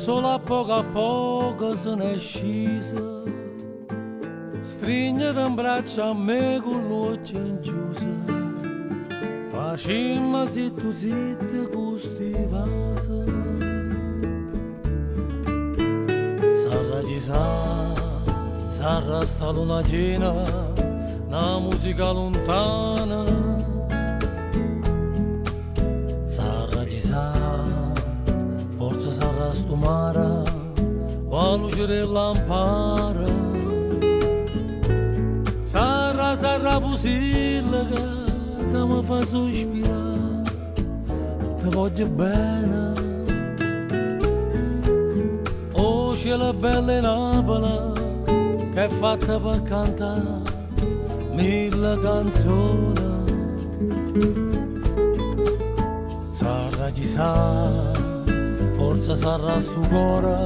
Sole a poco a poco se n'è sciso, Strignete 'mbraccio a me cu ll'uocchie 'nchiuse, Facimmo zittu zitto cu sti vase. Sarrà chisà, sarrà sta luna chiena, na musica luntana. Sarrà chisà, forse sarrà stu mare o 'a luce d' 'e lampare. Sarrà, sarrà Pusilleco ca me fa suspirà, te voglio bene. O cielo bello 'e Napule che è fatto pe cantà mille canzone. Sarrà chisà, forse sarrà stu core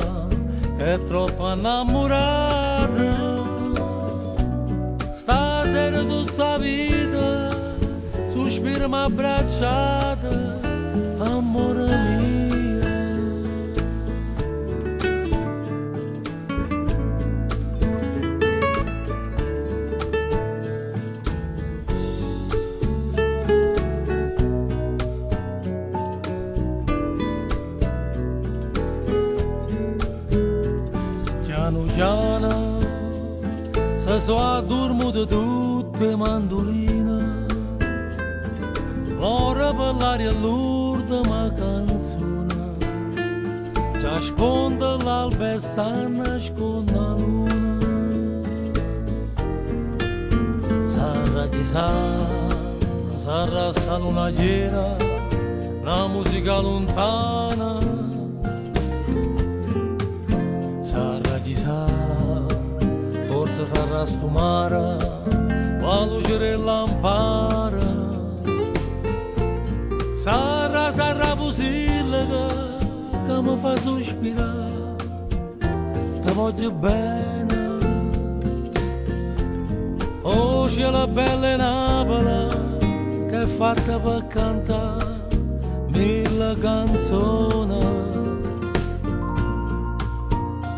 che è troppo annammurato. Stasera tutta 'a vita suspirame abbracciato, ammore mio. Chianu chiano se so' addurmute tutt' 'e manduline, Vola pe ll'aria ll'urdema canzone. C' 'a sponta 'e ll'alba e s'annasconne 'a luna. Sarrà chisà, sarrà 'sta luna chiena, na musica luntana. Sarrà chisà, forse sarrà 'stu mare o 'a luce d' 'e lampare. Sarrà, sarrà Pusilleco ca me fa suspirà, te voglio bene. O cielo bello 'e Napule che è fatto pe cantà mille canzone.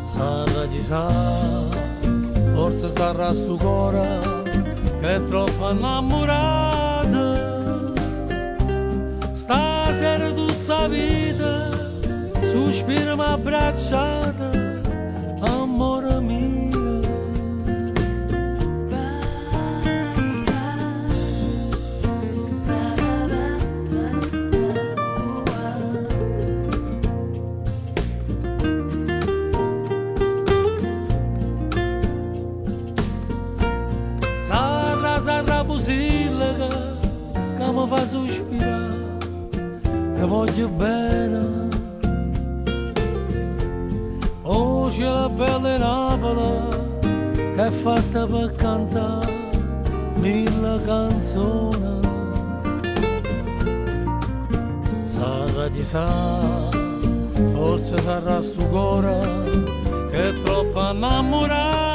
Sarrà chisà, forse sarrà stu core che è troppo annammurato. Stasera tutta 'a vita suspirame abbracciato, ammore mio. Sarrà, sarrà Pusilleco ca me fa suspirà, te voglio bene. O cielo bello 'e Napule che è fatto pe cantà mille canzone. Sarrà chisà, forse sarrà stu core che è troppo annammurato.